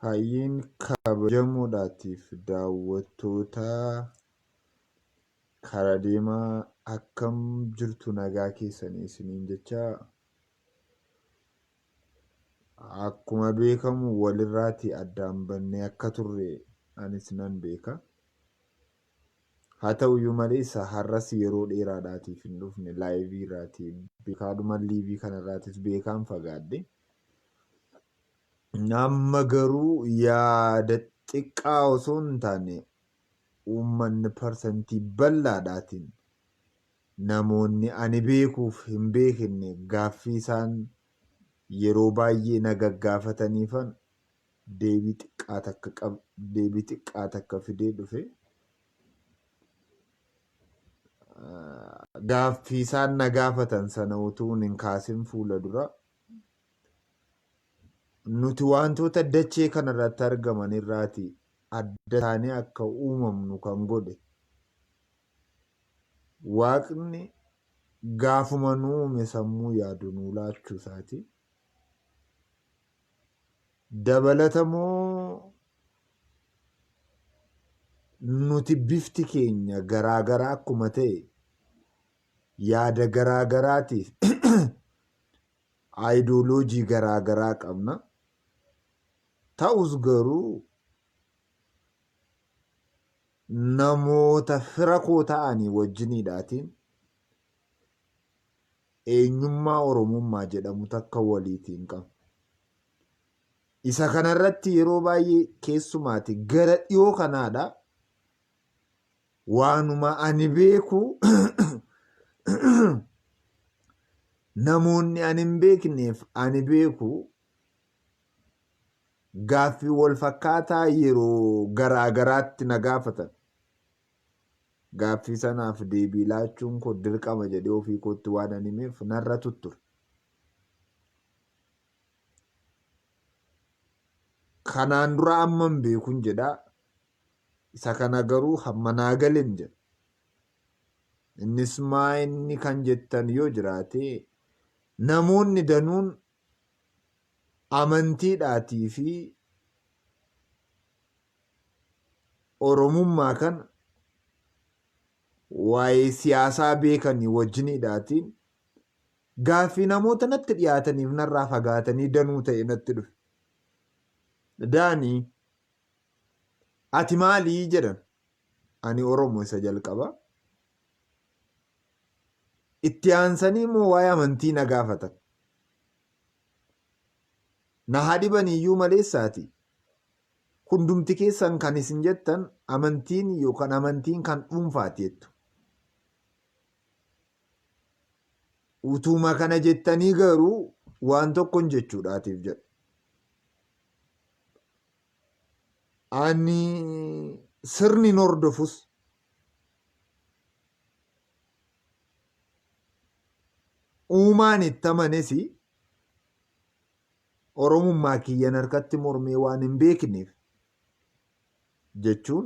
Hayyiin kabajamoodhaatiif daawwattoota kara deemaa akkam jirtu nagaa keessanii isiniin jecha akkuma beekamu walirraati addaan bannee akka turre anis nan beeka. Haa ta'uyyuu malee isa har'as yeroo dheeraadhaatiif hin dhufne laayivii irraati beekaadhuma liivii kanarraatis beekaan fagaadhe. Amma garuu yaada xiqqaa osoo hin taane uummanni parsantii bal'aadhaatiin namoonni ani beekuuf hin beekne gaaffii isaan yeroo baay'ee na gaggaafataniifan deebii xiqqaa takka qab deebii xiqqaa takka fidee dhufe. Gaaffii isaan na gaafatan sana utuu hin kaasin fuula dura Nuti wantoota dachee kana irratti argaman irraati adda taanee akka uumamnu kan godhe Waaqni gaafuma nu uume sammuu yaadu nuu laachuu isaati. Dabalatamoo nuti bifti keenya garaa garaa akkuma ta'e yaada garaa garaatiif Ayidooloojii garaa garaa qabna. Ta'us garuu namoota fira koo ta'anii wajjiniidhaatiin eenyummaa Oromummaa jedhamu takka waliitiin qabna. Isa kanarratti yeroo baay'ee keessumaati gara dhiyoo kanaadha Waanuma ani beeku namoonni ani hin beekneef ani beeku gaaffii wal fakkaataa yeroo garaa garaatti na gaafatan. Gaaffii sanaaf deebii laachuun koo dirqama jedhee ofii kootti waan ani himeef narra tutture. Kanaan dura amman beekun jedha. Isa kana garuu hamma naa galen jedha. Innis maa inni kan jettan yoo jiraate namoonni danuun amantiidhaatii fi Oromummaa kana waa'ee siyaasaa beekanii wajjiniidhaatiin gaaffii namoota natti dhiyaataniif narraa fagaatanii danuu ta'e natti dhufe. Daanii Ati maalii jedhan. Ani Oromo isa jalqaba. Itti aansanii immoo waa'ee amantii na gaafatan. Na haa dhiban iyyuu maleessaati. Hundumti keessan kan isin jettan amantiin yookaan amantiin kan dhuunfaati jettu. Utuuma kana jettanii garuu waan tokkon jechuudhaatiif jedhu. Ani sirni hin hordofus. Uumaan itti amanes Oromummaa kiyyan harkatti mormee waan hin beekneef jechuun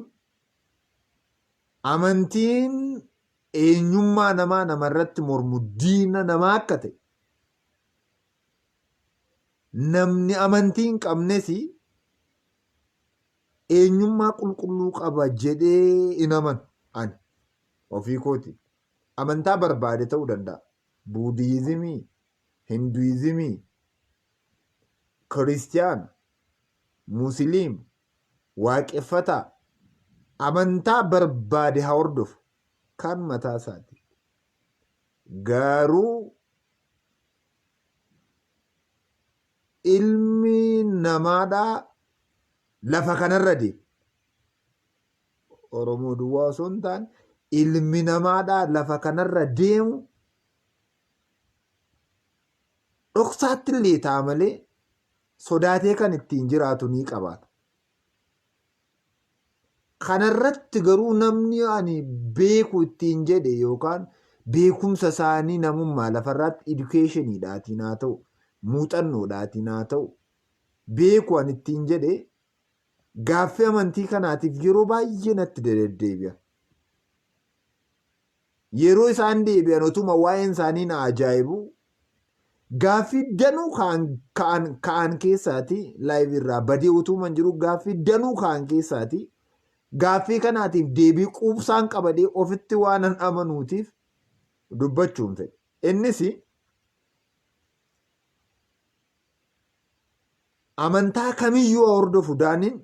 amantiin eenyummaa namaa namarratti mormu diina namaa akka ta'e Namni amantii hin qabnes eenyummaa qulqulluu qaba jedhee hin amanu ani ofii kooti. Amantaa barbaade ta'uu danda'a. Buudiizimii, Hinduizimii, Kiristiyaana, Musiliima, Waaqeffataa amantaa barbaade haa hordofu kan mataa isaati. Garuu Ilmi namaadhaa lafa kanarra deema. Oromoo duwwaa osoo hin taane ilmi namaadhaa lafa kanarra deemu dhoksaatti illee ta'a malee sodaatee kan ittiin jiraatu ni qabaata. Kanarratti garuu namni ani beeku ittiin jedhe yookaan beekumsa isaanii namummaa lafarraatti educationidhaatiin haa ta'u muuxannoodhaatiin haa ta'u beeku ani ittiin jedhe gaaffii amantii kanaatiif yeroo baay'ee natti deddeebi'a. Yeroo isaan deebi'an otuma waa'een isaanii na ajaa'ibu Gaaffii danuu ka'an ka'an ka'an keessaati live irraa badee utuuman jiru gaaffii danuu ka'an keessaati gaaffii kanaatiif deebii quubsaan qabadee ofitti waanan amanuutiif dubbachuun fedhe. Innis amantaa kamiyyuu haa hordofu Daaniin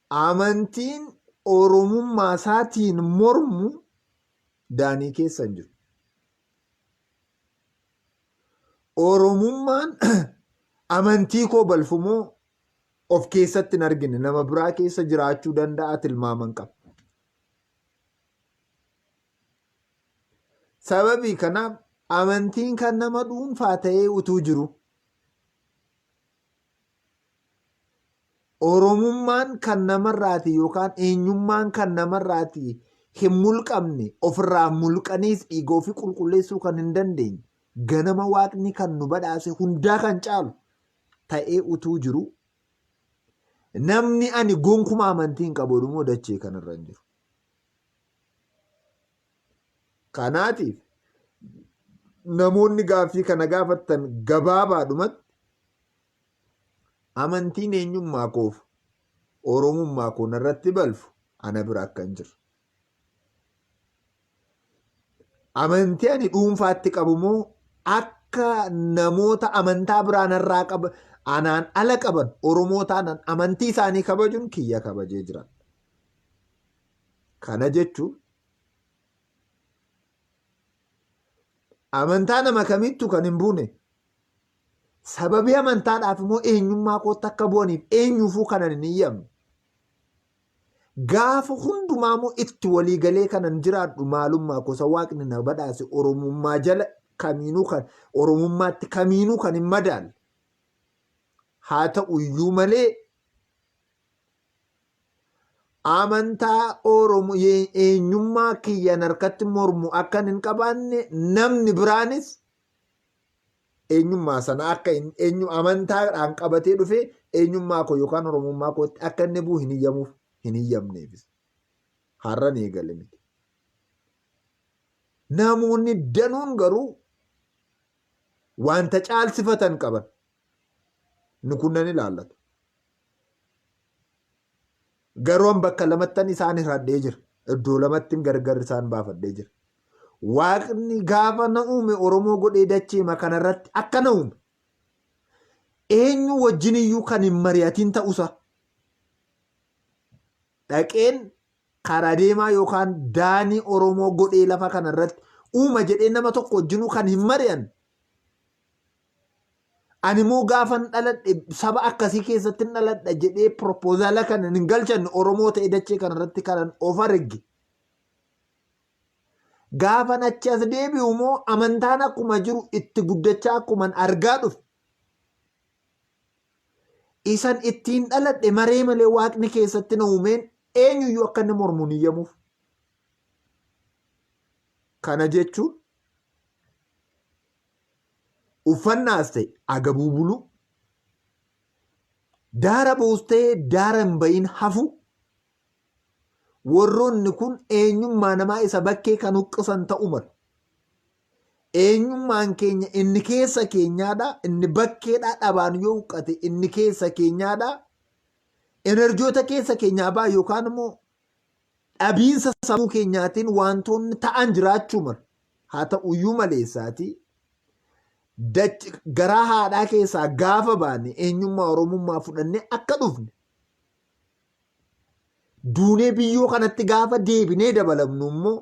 amantiin Oromummaa isaatiin mormu Daanii keessa hin jiru. Oromummaan amantii koo balfumoo of keessatti hin argine nama biraa keessa jiraachuu danda'a tilmaaman qaba. Sababii kanaaf amantiin kan nama dhuunfaa ta'ee utuu jiru Oromummaan kan namarraati yookaan eenyummaan kan namarraati hin mulqamne ofirraa mulqaniis dhiiga ofii qulqulleessuu kan hin dandeenye ganama waaqni kan nu badhaase hundaa kan caalu ta'ee utuu jiru namni ani gonkumaa amantii hin qabu immoo dachee kanarra hin jiru. Kanaatiif namoonni gaaffii kana gaafattan gabaabaadhumatti Amantiin eenyummaa koof Oromummaa koo narratti balfu ana bira akka hin jirre. Amantii ani dhuunfaatti qabu immoo akka namoota amantaa biraa narraa qaba anaan ala qaban Oromoo taanaan amantii isaanii kabajuun kiyya kabajee jira. Kana jechuun amantaa nama kamiittu kan hin buune Sababii amantaadhaaf immoo eenyummaa kootti akka bu'aniif eenyuufuu kanan hin iyyamne. Gaafa hundumaa immoo itti walii galee kanan jiraadhu maalummaa gosa waaqni na badhaase Oromummaa jala kamiinuu kan Oromummaatti kamiinuu kan hin madaalle. Haa ta'u iyyuu malee amantaa Oromo eenyummaa kiyyan harkatti mormu akkan hin qabaanne namni biraanis eenyummaa sana akka hin eenyu amantaadhaan qabatee dhufee eenyummaa koo yookaan oromummaa kootti akka inni bu'u hin iyyamuuf hin iyyamneefis. Har'an eegale miti. Namoonni danuun garuu wanta caalsifatan qaban nu kunnan ilaallatu. Garuu an bakka lamattan isaan hiradhee jira. Iddoo lamattin gargar isaan baafadhee jira. Waaqni gaafa na uume Oromoo godhee dacheema kanarratti akka na uume. Eenyu wajjin iyyuu kan hin mari'atin ta'usa. Dhaqeen karaa deemaa yookaan daanii Oromoo godhee lafa kanarratti uuma jedhee nama tokko wajjinuu kan hin mari'anne. Ani immoo gaafan dhaladhe saba akkasii keessatti dhaladha jedhee propoozaala kana hin galchanne Oromoo ta'e dachee kanarratti kanan of arge. Gaafan achi as deebi'u immoo amantaan akkuma jiru itti guddachaa akkuman argaa dhufe. Isan ittiin dhaladhe maree malee waaqni keessatti na uumeen eenyuyyuu akka inni mormu hin iyyamuuf. Kana jechuun Uffannaas ta'e agabuu buluu, daara ba'us ta'e daara hin ba'iin hafuu, warroonni kun eenyummaa namaa isa bakkee kan huqqisan ta'uu malu. Eenyummaan keenya inni keessa keenyaadha, inni bakkeedhaa dhabaan yoo huqqate inni keessa keenyaadha. Enerjoota keessa keenyaa ba'a yookaan immoo dhabiinsa sammuu keenyaatiin wantoonni ta'an jiraachuu malu. Haa ta'uyyuu maleessaatii garaa haadhaa keessaa gaafa baane eenyummaa Oromummaa fudhannee akka dhufne duunee biyyoo kanatti gaafa deebinee dabalamnu immoo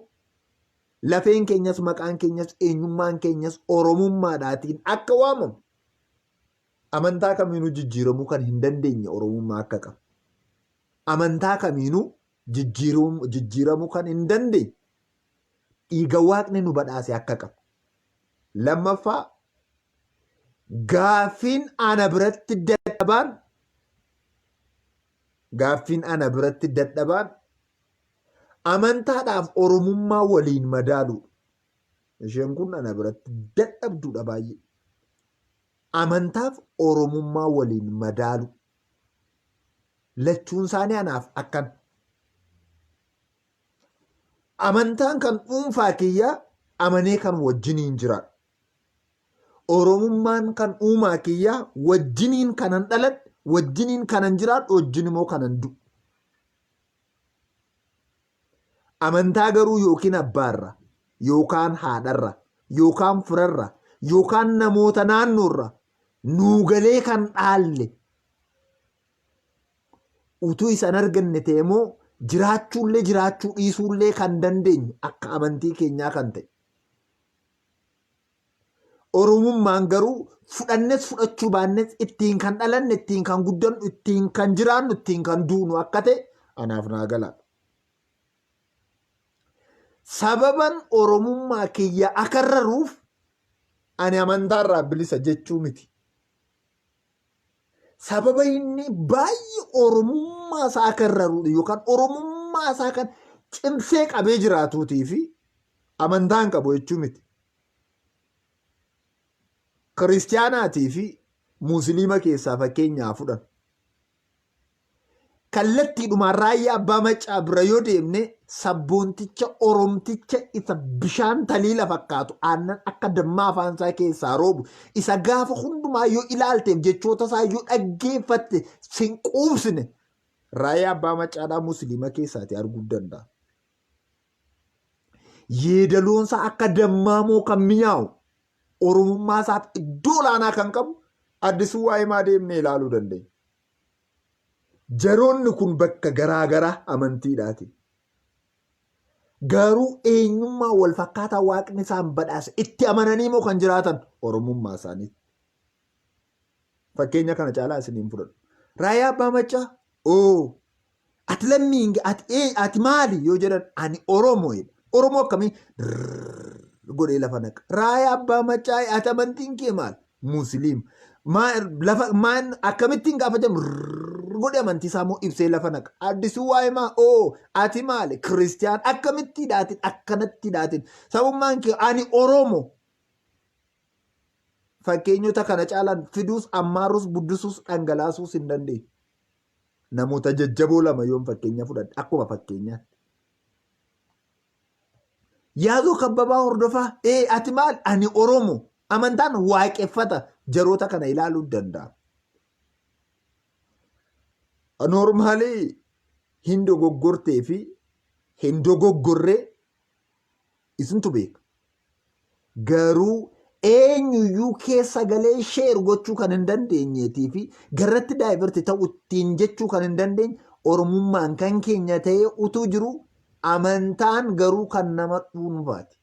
lafeen keenyas maqaan keenyas eenyummaan keenyas Oromummaadhaatiin akka waamamu amantaa kamiinuu jijjiiramuu kan hin dandeenye Oromummaa akka qabu. Amantaa kamiinuu jijjiiramuu kan hin dandeenye dhiiga waaqni nu badhaase akka qabu. Lammaffaa gaaffiin ana biratti dadhabaan gaaffiin ana biratti dadhabaan amantaadhaaf Oromummaa waliin madaaluudha. Isheen kun ana biratti dadhabduudha baay'ee. Amantaaf Oromummaa waliin madaaluu. Lachuun isaanii anaaf akkan. Amantaan kan dhuunfaa kiyyaa amanee kan wajjiniin jiraadhu. Oromummaan kan uumaa kiyyaa wajjiniin kanan dhaladhe, wajjiniin kanan jiraadhu, wajjin immoo kanan du'u. Amantaa garuu yookiin abbaarra, yookaan haadharra, yookaan firarra, yookaan namoota naannoorra nuu galee kan dhaalle utuu isa hin arganne ta'e immoo jiraachuullee jiraachuu dhiisuullee kan dandeenyu akka amantii keenyaa kan ta'e. Oromummaan garuu fudhannes fudhachuu baannes ittiin kan dhalanne, ittiin kan guddannu, ittiin kan jiraannu, ittiin kan duunu akka ta'e anaaf naa gala. Sababan Oromummaa kiyya akarraruuf ani amantaarraa bilisa jechuu miti. Sababa inni baay'ee Oromummaa isaa akarraruudha yookaan Oromummaa isaa kan cimsee qabee jiraatuutii fi amantaa hin qabu jechuu miti. Kiristiyaanaatii fi Musliima keessaa fakkeenya haa fudhannu. Kallattiidhumaan raayyaa abbaa maccaa bira yoo deemne sabboonticha Oromticha isa bishaan taliila fakkaatu aannan akka dammaa afaan isaa keessaa roobu isa gaafa hundumaa yoo ilaalteef jechoota isaa yoo dhaggeeffatte sin quubsine raayyaa abbaa maccaadhaa Musliima keessaati arguu danda'a. Yeedaloon isaa akka dammaa moo kan mi'aawu Oromummaa isaaf iddoo olaanaa kan qabu Addisuu Waayimaa deemnee ilaaluu dandeenya. Jaroonni kun bakka garaa garaa amantiidhaati. Garuu eenyummaa wal fakkaataa waaqni isaan badhaase itti amananii moo kan jiraatan Oromummaa isaaniitti. Fakkeenya kana caalaa isiniin fudhadhu. Raayyaa Abbaa Maccaa oo ati lammiin ati ee ati maali yoo jedhan ani Oromoo jedha. Oromoo akkamii godhee lafa naqa. Raayyaa Abbaa Maccaa ati amantiin kee maal? Musliim. Lafa maan akkamittiin gaafa jedhamu godhee amantii isaa immoo ibsee lafa naqa. Addisuu Waayimaa oo ati maali? Kiristiyaan akkamitti hidhaatin akkanatti hidhaatin sabummaan kee ani Oromoo. Fakkeenyota kana caalaan fiduus, ammaarus, buddisuus, dhangalaasuus hin dandeenyu. Namoota jajjaboo lama yoon fakkeenya fudhadhe akkuma fakkeenyaatti. Yaazoo Kabbabaa Hordofaa, ee ati maal? Ani Oromo. Amantaan waaqeffata jaroota kana ilaaluu danda'a. Noormaalii hin dogoggortee fi hin dogoggorree isintu beeka. Garuu eenyuyyuu keessa galee sheer gochuu kan hin dandeenyeetii fi garratti daayivarti ta'u ittiin jechuu kan hin dandeenye Oromummaan kan keenya ta'ee utuu jiru amantaan garuu kan nama dhuunfaati.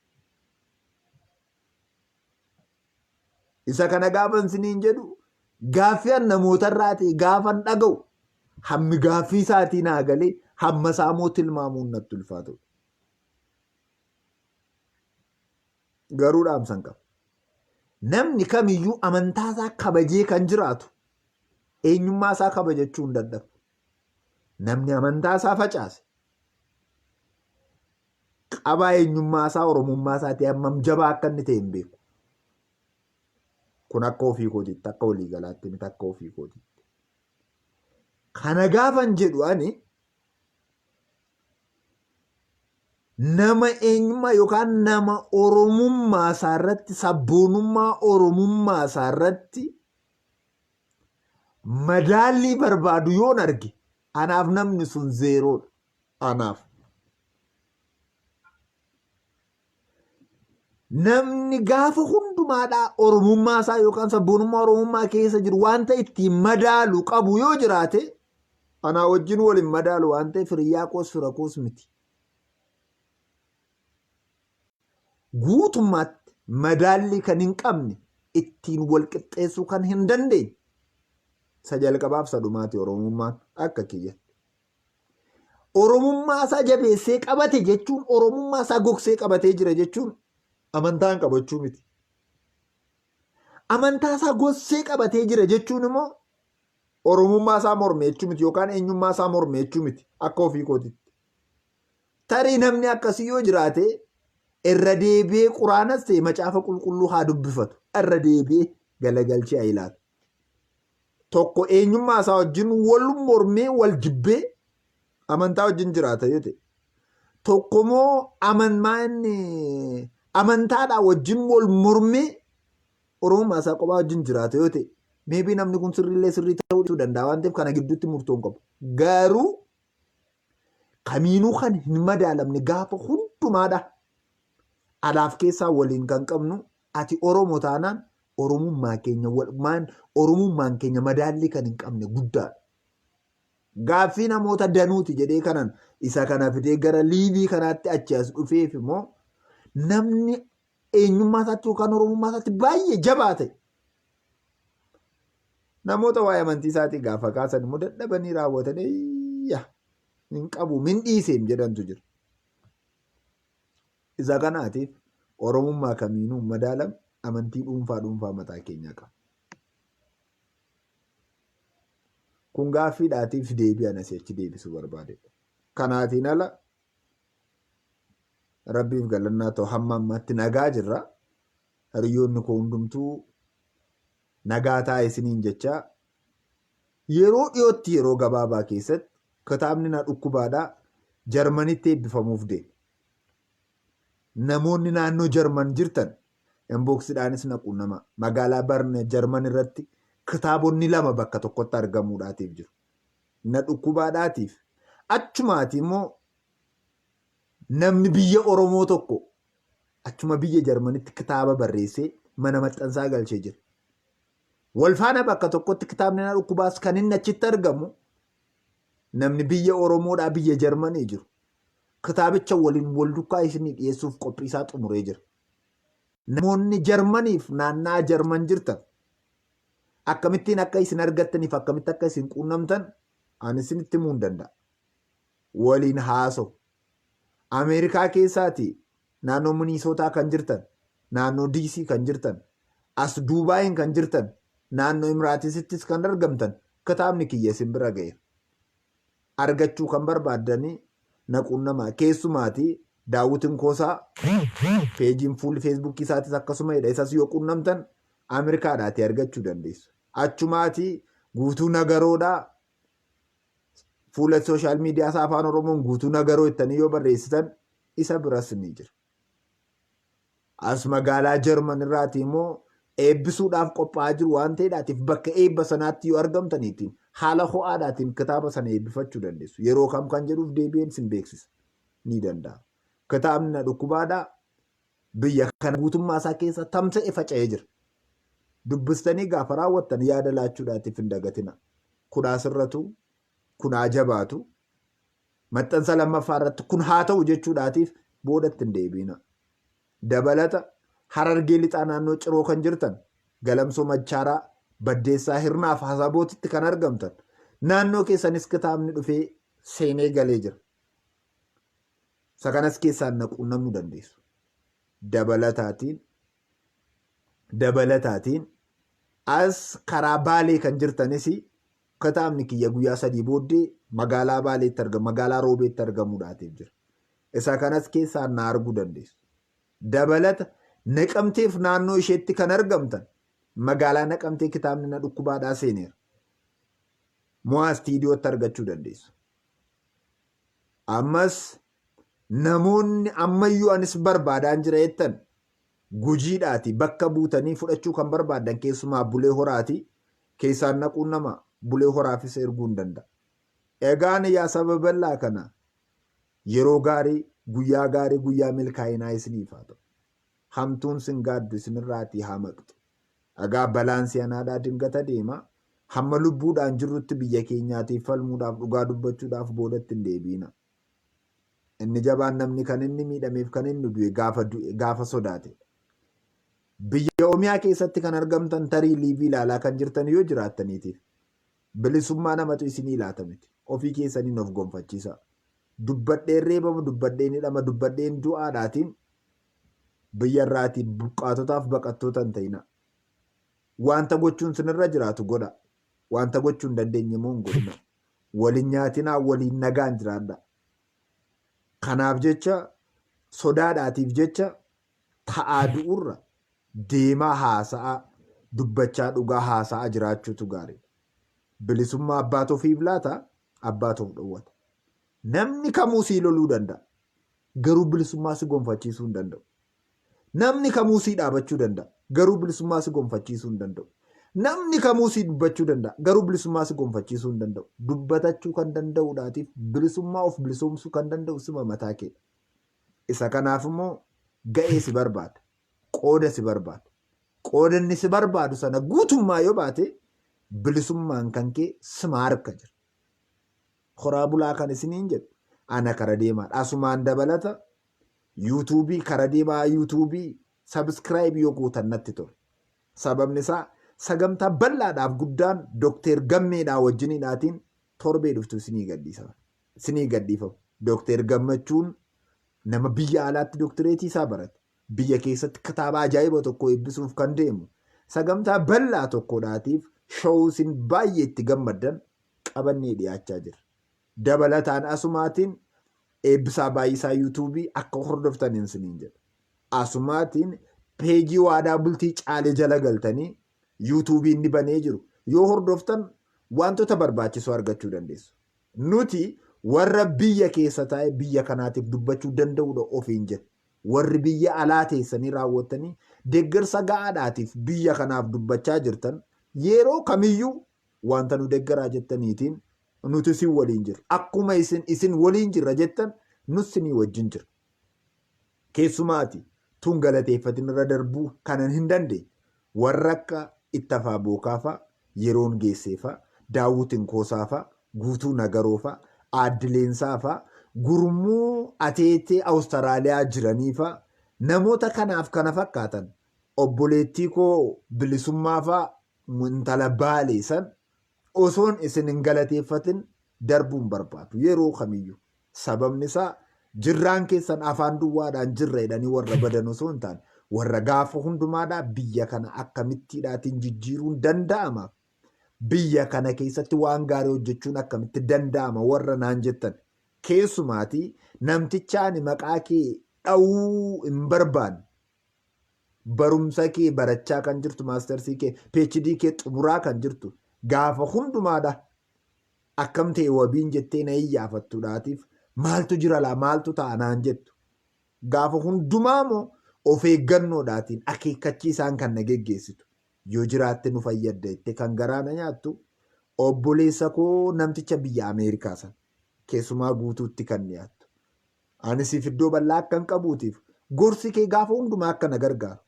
Isa kana gaafan isiniin jedhu gaaffii an namootarraatii gaafan dhaga'u hammi gaaffii isaatii naa galee hamma isaa immoo tilmaamuun natti ulfaatudha. Garuu dhaamsan qaba. Namni kamiyyuu amantaa isaa kabajee kan jiraatu eenyummaa isaa kabajachuu hin dadhabu. Namni amantaa isaa facaase qabaa eenyummaa isaa Oromummaa isaatii hammam jabaa akka inni ta'e hin beeku. Kun akka ofii kootiitti akka waliigalaatti miti akka ofii kootiitti. Kana gaafan jedhu ani nama eenyummaa yookaan nama Oromummaa isaa irratti sabboonummaa Oromummaa isaa irratti madaallii barbaadu yoon arge anaaf namni sun zeeroodha. Anaaf. Namni gaafa hundumaadhaa Oromummaa isaa yookaan sabboonummaa Oromummaa keessa jiru wanta ittiin madaalu qabu yoo jiraate anaa wajjin wal hin madaalu waan ta'eef hiriyyaa koos fira koos miti. Guutummaatti madaallii kan hin qabne ittiin wal qixxeessuu kan hin dandeenye isa jalqabaaf isa dhumaati Oromummaan akka kiyyatti. Oromummaa isaa jabeessee qabate jechuun Oromummaa isaa gogsee qabatee jira jechuun amantaa hin qabu jechuu miti. Amantaa isaa gogsee qabatee jira jechuun immoo Oromummaa isaa morme jechuu miti yookaan eenyummaa isaa morme jechuu miti akka ofii kootitti. Tarii namni akkasii yoo jiraate irra deebi'ee quraanas ta'e macaafa qulqulluu haa dubbifatu. Irra deebi'ee galagalchee haa ilaalu. Tokko eenyummaa isaa wajjin wal mormee wal jibbee amantaa wajjin jiraata yoo ta'e. Tokko immoo amantaa inni amantaadhaa wajjin wal mormee Oromummaa isaa qophaa wajjin jiraata yoo ta'e, maybe namni kun sirriillee sirrii ta'uu dhiisuu danda'a waan ta'eef kana gidduutti murtoo hin qabu. Garuu kamiinuu kan hin madaalamne gaafa hundumaadha. Alaaf keessaa waliin kan qabnu ati Oromo taanaan Oromummaa keenya maan Oromummaan keenya madaallii kan hin qabne guddaadha. Gaaffii namoota danuuti jedhee kanan isa kana fidee gara liivii kanaatti achi as dhufeef immoo namni eenyummaa isaatti yookaan Oromummaa isaatti baay'ee jabaa ta'e. Namoota waa'ee amantii isaatii gaafa kaasan immoo dadhabanii raawwatanii iyya hin qabu min dhiiseem jedhantu jira. Isa kanaatiif Oromummaa kamiinuu hin madaalam amantii dhuunfaa dhuunfaa mataa keenyaa qaba. Kun gaaffiidhaatiif deebii ana si'achi deebisuu barbaadedha. Kanaatiin ala Rabbiif galannaa ta'u hamma ammaatti nagaa jirra. Hiriyoonni koo hundumtuu nagaa ta'a isiniin jechaa yeroo dhiyootti yeroo gabaabaa keessatti kitaabni na dhukkubaadhaa Jarmanitti eebbifamuuf deema. Namoonni naannoo Jarman jirtan inboxidhaanis na quunnama. Magaalaa Barne Jarman irratti kitaabonni lama bakka tokkotti argamuudhaatiif jiru. Na dhukkubaadhaatiif achumaati immoo namni biyya Oromoo tokko achuma biyya Jarmanitti kitaaba barreessee mana maxxansaa galchee jira. Walfaana bakka tokkotti kitaabni na dhukkubaas kan inni achitti argamu namni biyya Oromoodhaa biyya Jarmanii jiru. Kitaabicha waliin wal dukkaa isinii dhiyeessuuf qophii isaa xumuree jira. Namoonni Jarmaniif naanna'aa Jarman jirtan akkamittiin akka isin argattaniif akkamitti akka isin quunnamtan ani isinitti himuu hin danda'a. Waliin haasa'u. Ameerikaa keessaati naannoo Miniisootaa kan jirtan, naannoo DC kan jirtan, as Duubaayin kan jirtan, naannoo Imiraatisittis kan argamtan kitaabni kiyya isin bira ga'eera. Argachuu kan barbaaddanii na quunnamaa. Keessumaati Daawwitin Koosaa peejiin fuulli feesbuukii isaatis akkasuma jedha. Isas yoo quunnamtan Ameerikaadhaatii argachuu dandeessu. Achumaati guutuu nagaroodhaa fuula sooshaal miidiyaa isaa afaan Oromoon guutuu nagaroo jettanii yoo barreessitan isa biras ni jira. As magaalaa Jarman irraatii immoo eebbisuudhaaf qophaa'aa jiru waan ta'eedhaatiif bakka eebba sanaatti yoo argamtaniitiin haala ho'aadhaatiin kitaaba sana eebbifachuu dandeessu. Yeroo kam kan jedhuuf deebi'een sin beeksisa ni danda'a. Kitaabni na dhukkubaadhaa biyya kana guutummaa isaa keessa tamsa'e faca'ee jira. Dubbistanii gaafa raawwattan yaada laachuudhaatiif hin dagatina. Kun asirratu, kun haa jabaatu, maxxansa lammaffaa irratti kun haa ta'u jechuudhaatiif boodatti hin deebiina. Dabalata Harargee Lixaa naannoo Ciroo kan jirtan, Galamsoo Machaaraa, Baddeessaa Hirnaaf Hasabootitti kan argamtan, naannoo keessanis kitaabni dhufee seenee galee jira. Isa kanas keessaan na quunnamuu dandeessu. Dabalataatiin dabalataatiin as karaa Baalee kan jirtanis kitaabni kiyya guyyaa 3 booddee magaalaa Baaleetti argamu magaalaa Roobeetti argamuudhaatiif jira. Isa kanas keessaan na arguu dandeessu. Dabalata Naqamteef naannoo isheetti kan argamtan magaalaa Naqamtee kitaabni na dhukkubaadhaa seeneera. Mo'aa istiidiyootti argachuu dandeessu. Ammas namoonni ammayyuu anis barbaadaan jira jettan Gujiidhaati bakka buutanii fudhachuu kan barbaaddan keessumaa Bulee Horaati keessaan naquun nama Bulee Horaafis erguu hin danda'a. Egaan yaa saba bal'aa kana yeroo gaarii guyyaa gaarii guyyaa milkaa'inaa isiniif haa ta'u. Hamtuun sin gaaddu isinirraatii haa maqxu. Egaa balaan si'anaadhaa dingata deema. Hamma lubbuudhaan jirrutti biyya keenyaatiif falmuudhaaf dhugaa dubbachuudhaaf boodatti hin deebi'ina. Inni jabaan namni kan inni miidhameef kan inni du'e gaafa du'e gaafa sodaatedha. Biyya Oromiyaa keessatti kan argamtan tarii liivii ilaalaa kan jirtan yoo jiraattaniitiif bilisummaa namatu isinii laata miti. Ofii keessaniin of gonfachiisaa. Dubbadheen reebama, dubbadheen hidhama, dubbadheen du'aadhaatiin biyya irraatii buqqaatotaaf baqattoota hin ta'inaa. Wanta gochuun sinirra jiraatu godhaa. Wanta gochuu hin dandeenye immoo hin godhinaa. Wal hin nyaatinaa, waliin nagaan jiraadhaa. Kanaaf jecha sodaadhaatiif jecha ta'aa du'urra deemaa haasa'aa dubbachaa dhugaa haasa'aa jiraachuutu gaariidha. Bilisummaa abbaatu ofiif laata, abbaatu of dhowwata. Namni kamuu sii loluu danda'a. Garuu bilisummaa si gonfachiisuu hin danda'u. Namni kamuu sii dhaabachuu danda'a. Garuu bilisummaa si gonfachiisuu hin danda'u. Namni kamuu sii dubbachuu danda'a. Garuu bilisummaa si gonfachiisuu hin danda'u. Dubbatachuu kan danda'uudhaatiif bilisummaa of bilisoomsuu kan danda'u sima mataa keedha. Isa kanaaf immoo ga'ee si barbaada. Qooda si barbaada. Qooda inni si barbaadu sana guutummaa yoo baate bilisummaan kan kee sima harka jira. Horaa bulaa kan isiniin jedhu ana kara deemaadha. Asumaan dabalata yuutuubii kara deemaa yuutuubii sabiskiraayib yoo gootan natti tola. Sababni isaa sagantaa bal'aadhaaf guddaan Dookteer Gammeedhaa wajjiniidhaatiin torbee dhuftu isinii gadhiisama. Isinii gadhiifamu. Dookteer Gammachuun nama biyya alaatti dooktireetii isaa barate. Biyya keessatti kitaaba ajaa'iba tokko eebbisuuf kan deemu. Sagantaa bal'aa tokkodhaatiif showuu isin baay'ee itti gammaddan qabannee dhiyaachaa jira. Dabalataan asumaatiin Eebbisaa Baay'isaa yuutuubii akka hordoftaniin isiniin jedha. Asumaatiin peejii Waadaa Bultii Caalee jala galtanii yuutuubii inni banee jiru yoo hordoftan wantoota barbaachisoo argachuu dandeessu. Nuti warra biyya keessa taa'ee biyya kanaatiif dubbachuu danda'udha ofiin jedhu. Warri biyya alaa teessanii raawwattanii deeggarsa ga'aadhaatiif biyya kanaaf dubbachaa jirtan yeroo kamiyyuu wanta nu deeggaraa jettaniitiin nuti isin waliin jirra. Akkuma isin isin waliin jirra jettan nus isinii wajjin jirra. Keessumaati tun galateeffatin irra darbuu kanan hin dandeenye warra akka Ittafaa Bookaafaa, Yeroon Geesseefaa, Daawwit Inkoosaafaa, Guutuu Nagaroofaa, Aaddi Leensaafaa, gurmuu ateetee Awustaraaliyaa jiraniifaa namoota kanaaf kana fakkaatan obboleettii koo Bilisummaafaa intala Baalee san osoon isin hin galateeffatin darbuu hin barbaadu yeroo kamiyyuu. Sababni isaa jirraan keessan afaan duwwaadhaan jirra jedhanii warra badan osoo hin taane warra gaafa hundumaadhaa biyya kana akkamittiidhaatiin jijjiiruun danda'ama. Biyya kana keessatti waan gaarii hojjechuun akkamitti danda'ama warra naan jettan. Keessumaatii namticha ani maqaa kee dha'uu hin barbaanne barumsa kee barachaa kan jirtu maastarsii kee PhD kee xumuraa kan jirtu gaafa hundumaadha akkam ta'e wabiin jettee na iyyaafattuudhaatiif maaltu jira laa maaltu ta'a naan jettu gaafa hundumaa moo of eeggannoodhaatiin akeekkachiisaan kan na geggeessitu yoo jiraatte nu fayyadda jettee kan garaa na nyaattu obboleessa koo namticha biyya Ameerikaa sana keessumaa guutuutti kan dhiyaattu. Ani siif iddoo bal'aa akkan qabuutiif gorsi kee gaafa hundumaa akka na gargaaru.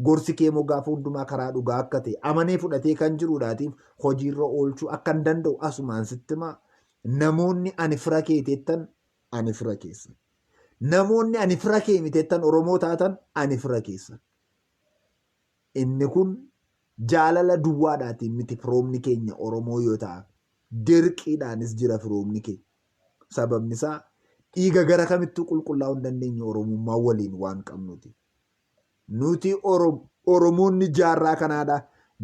Gorsi kee immoo gaafa hundumaa karaa dhugaa akka ta'e amanee fudhatee kan jiruudhaatiif hojiirra oolchuu akkan danda'u asumaan sitti himaa. Namoonni ani fira kee teettan ani fira keessan. Namoonni ani fira kee miteettan Oromoo taatan ani fira keessan. Inni kun jaalala duwwaadhaatiin miti firoomni keenya Oromoo yoo ta'an dirqiidhaanis jira firoomni keenya. Sababni isaa dhiiga gara kamittuu qulqullaa'uu hin dandeenye Oromummaa waliin waan qabnuti. Nuti Oromoonni jaarraa kanaadha.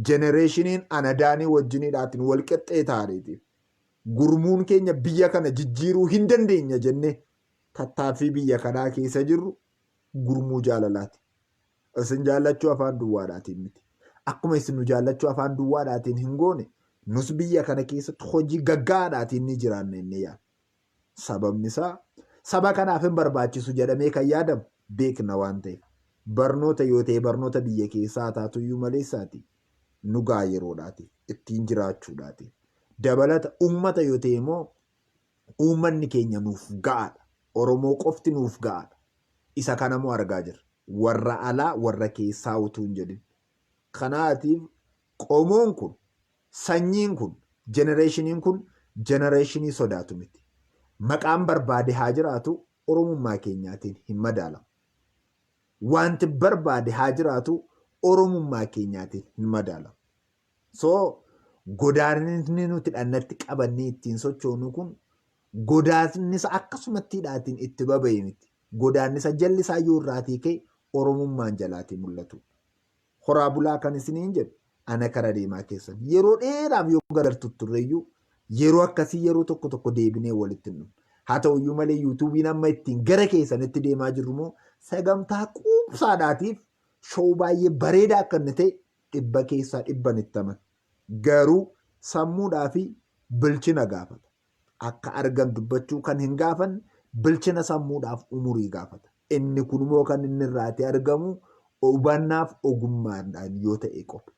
Jenereeshiniin anadaanii wajjiniidhaatiin wal qixxee ta'aniiti. Gurmuun keenya biyya kana jijjiiruu hin dandeenya jennee tattaaffii biyya kanaa keessa jirru gurmuu jaalalaati. Isin jaallachuu afaan duwwaadhaatiin miti. Akkuma isin nu jaallachuu afaan duwwaadhaatiin hin goone, nus biyya kana keessatti hojii gaggaa'aadhaatiin ni jiraanna jennee yaadna. Sababni isaa saba kanaaf hin barbaachisu jedhamee kan yaadamu beekna waan ta'eef. Barnoota yoo ta'e barnoota biyya keessaa haa taatuyyuu maleessaati nu ga'a yeroodhaatiif ittiin jiraachuudhaatiif. Dabalata uummata yoo ta'e immoo uummanni keenya nuuf ga'aadha. Oromoo qofti nuuf ga'aadha. Isa kanammoo argaa jirra. Warra alaa warra keessaa utuu hin jedhin. Kanaatiif qomoon kun, sanyiin kun, jenereeshiniin kun jenereeshinii sodaatu miti. Maqaan barbaade haa jiraatu Oromummaa keenyaatiin hin madaalamu. Wanti barbaade haa jiraatu Oromummaa keenyaatiin hin madaalamu. So godaannisni nuti dhannatti qabannee ittiin sochoonu kun godaannisa akkasumatti hidhaatiin itti baba'e miti. Godaannisa jalli isaa yoo irraatii ka'e Oromummaan jalaatii mul'atu. Horaa bulaa kan isiniin jedhu ana kara deemaa keessan. Yeroo dheeraaf yoo gargar tutturreeyyuu yeroo akkasii yeroo tokko tokko deebinee walitti hin dhufnu. Haa ta'uyyuu malee yuutuubiin amma ittiin gara keessanitti deemaa jirru immoo sagantaa quubsaadhaatiif show baay'ee bareedaa akka inni ta'e dhibba keessaa dhibban itti amana. Garuu sammuudhaa fi bilchina gaafata. Akka argan dubbachuu kan hin gaafanne bilchina sammuudhaaf umurii gaafata. Inni kun immoo kan inni irraati argamu hubannaaf ogummaadhaan yoo ta'e qofa.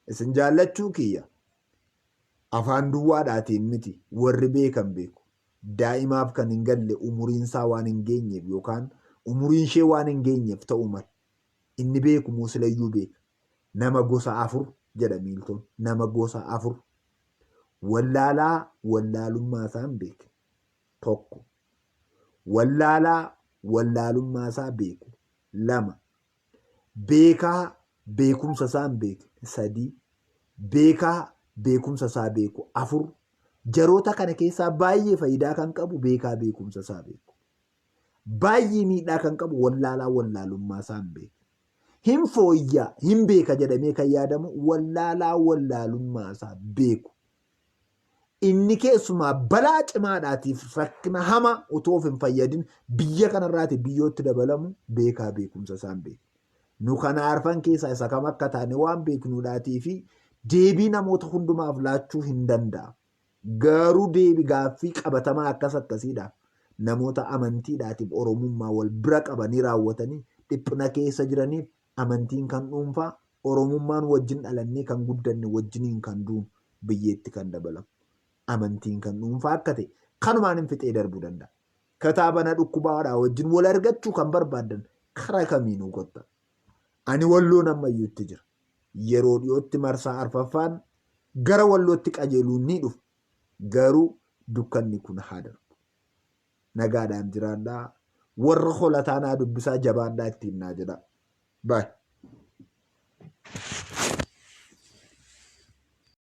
Isin jaallachuu kiyya afaan duwwaadhaatiin miti warri beekan beeku. Daa'imaaf kan hin galle umuriinsaa waan hin geenyeef yookaan umuriin ishee waan hin geenyeef ta'uu mala. Inni beeku immoo silayyuu beeka. Nama gosa 4 jedha miiltoon. Nama gosa 4. Wallaalaa wallaalummaa isaa hin beekne. 1. Wallaalaa wallaalummaa isaa beeku. 2. Beekaa beekumsa isaa hin beekne. 3. Beekaa beekumsa isaa beeku. 4. Jaroota kana keessaa baay'ee faayidaa kan qabu beekaa beekumsa isaa beeku. Baay'ee miidhaa kan qabu wallaalaa wallaalummaa isaa hin beekne. Hin fooyyaa, hin beeka jedhamee kan yaadamu wallaalaa wallaalummaa isaa beeku. Inni keessumaa balaa cimaadhaatiif rakkina hamaa utuu of hin fayyadin biyya kanarraati biyyootti dabalamu beekaa beekumsa isaa hin beekne. Nu kana arfan keessaa isa kam akka taane waan beeknuudhaatii fi deebii namoota hundumaaf laachuu hin danda'amu. Garuu deebi gaaffii qabatamaa akkas akkasiidhaaf namoota amantiidhaatiif Oromummaa wal bira qabanii raawwatanii dhiphina keessa jiraniif amantiin kan dhuunfaa, Oromummaan wajjin dhalannee kan guddanne wajjiniin kan duunu biyyeetti kan dabalamu amantiin kan dhuunfaa akka ta'e kanumaan hin fixee darbuu danda'a. Kitaaba na dhukkubaadhaa wajjin wal argachuu kan barbaaddan kara kamiinuu kottaa. Ani Walloon ammayyuu itti jira. Yeroo dhiyootti marsaa arfaffaan gara Wallootti qajeeluun ni dhufa. Garuu dukkanni kun haa darbu. Nagaadhaan jiraadhaa. Warra holataa naa dubbisaa jabaadhaa ittiin naa jedhaa. Bye.